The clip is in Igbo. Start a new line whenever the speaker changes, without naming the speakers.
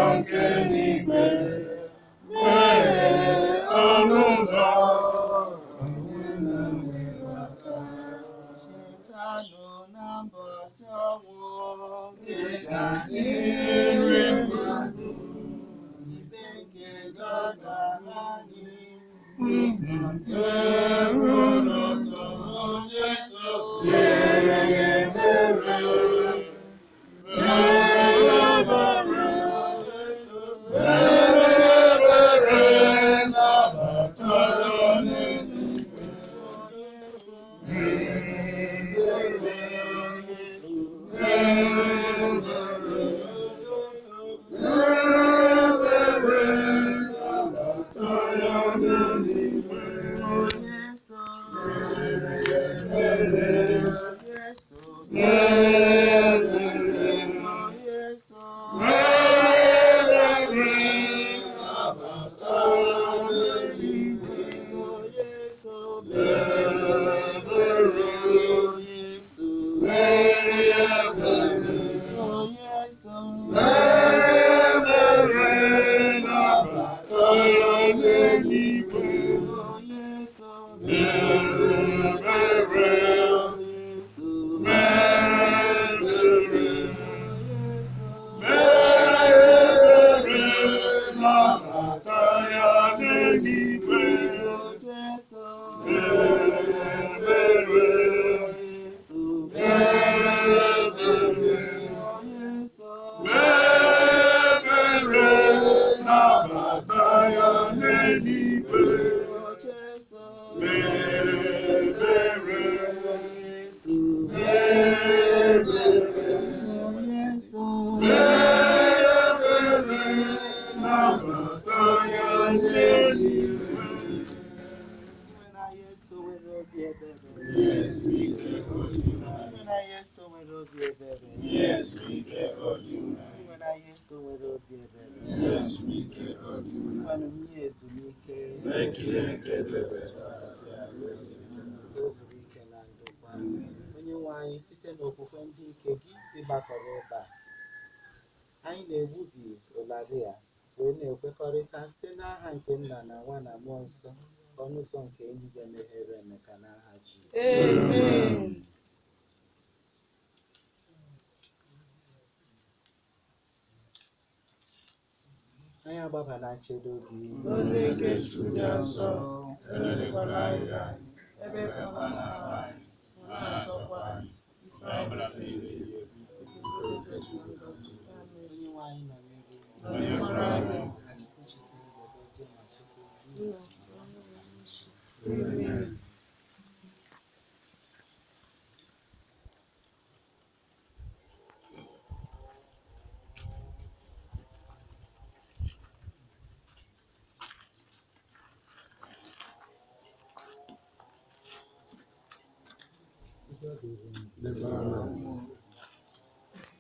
ụzọ nke n'igwe, meghee ọnụ ụzọ.
Chetanụ na mbọsị ọnwụ
Dịka iri mmadụ,
ibe nke dọdara anyị.
Eru n'ụtọ onye so mere ebere, mere ebere, mere ebere, nabata ya n'eluigwe. Mere ebere, mere ebere, mere ebere, nabata ya n'eluigwe.
Onye so Onye nwe anyị site n'okwukwe ndị ike gị ịgbakọrọ ebe a anyị na-egbubi ụlarị a wee na-ekwekọrịta site n'aha nke nna na nwa na mmụọ nsọ ka ọnụ ụzọ nke eluigwe meghere Emeka n'aha Jizọs.
Amen.
Anyị agbaba na nchedo gị.
Onye nke Chukwu dị nsọ,
Elekwala anyị anyị,
ebe
ekwekwala anyị, ma na-asọkwa anyị, ife ọbụla niile.
Onye nwe anyị nọnyere unu.
Nọnyekwara anyị.
Ka Chukwu jide igwe gọzie ma chekwa unu.
Amen.
Udo dịrị unu.
Dịkwara anyị.